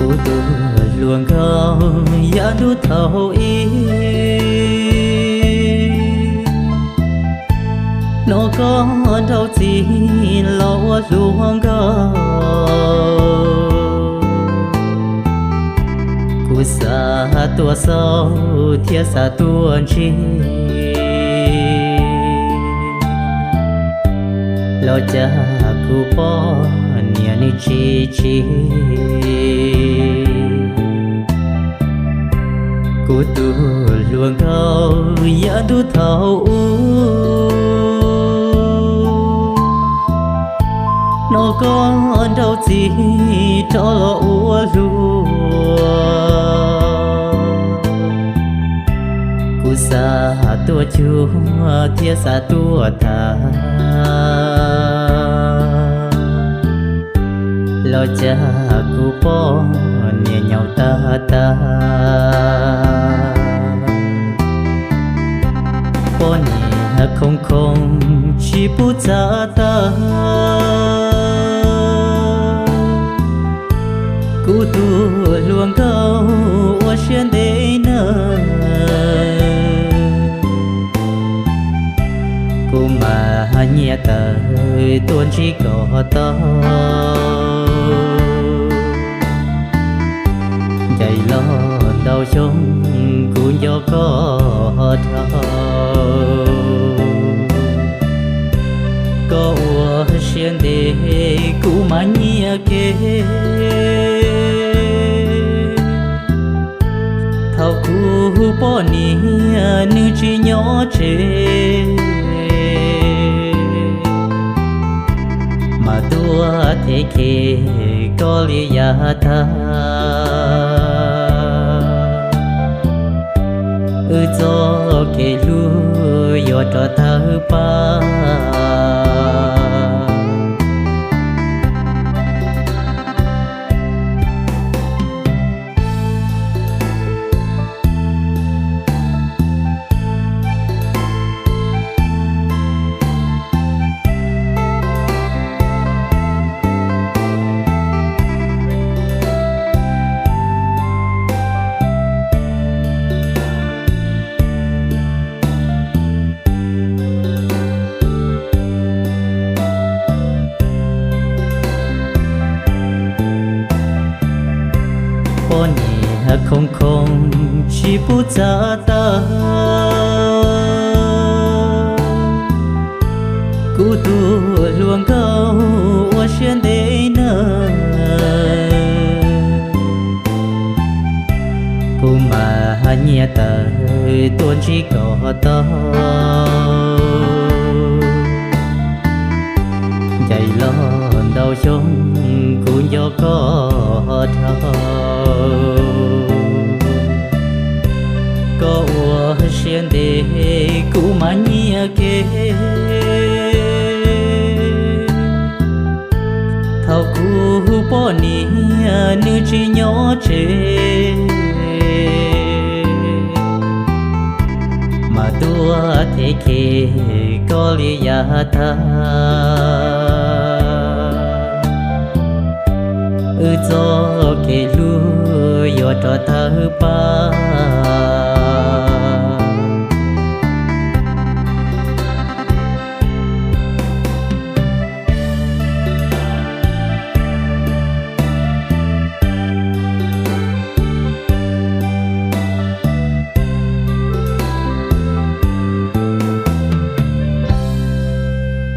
Kuv tus hluas nkauj yav ntuj thaum ub, hnov koj nraug txiv los ua hluas nkauj. Kuv xav tuaj xauj thiab xav tuaj ntsib, los cas kuv poj niam nws tsis tsim. Kuv tus hluas nkauj yav ntuj thaum ub, hnov koj nraug txiv rov los ua hluas. Kuv xav tuaj cuag thiab xav tuaj tham, los cas kuv poj niam nyaum tag tag. Poj niam khoov khoov tsis pub txav tag. Kuv tus hluas nkauj ua siab ntev nawb, kuv mas nyias tawm tuaj ntsib koj tau. Ncaim los ntau xyoo kuv nco koj dhau, koj ua siab ntev kuv mas nyias kev. Thaum kuv poj niam nws tsis nyob tsev, mas tuaj them khe koj li yav tag. Wb txoj kev hlub yuav rov tawg pab. Poj niam khoov khoov tsis pub txav tag. Kuv tus hluas nkauj ua siab ntev nawb, kuv mas nyias tawm tuaj ntsib koj tau. Ncaim los ntau xyoo kuv nco koj dhau, koj ua siab ntev kuv mas nyias kev. Thaum kuv poj niam nws tsis nyob tsev, mas tuaj them khe koj li yav tag. Wb txoj kev hlub yuav rov tawg pab.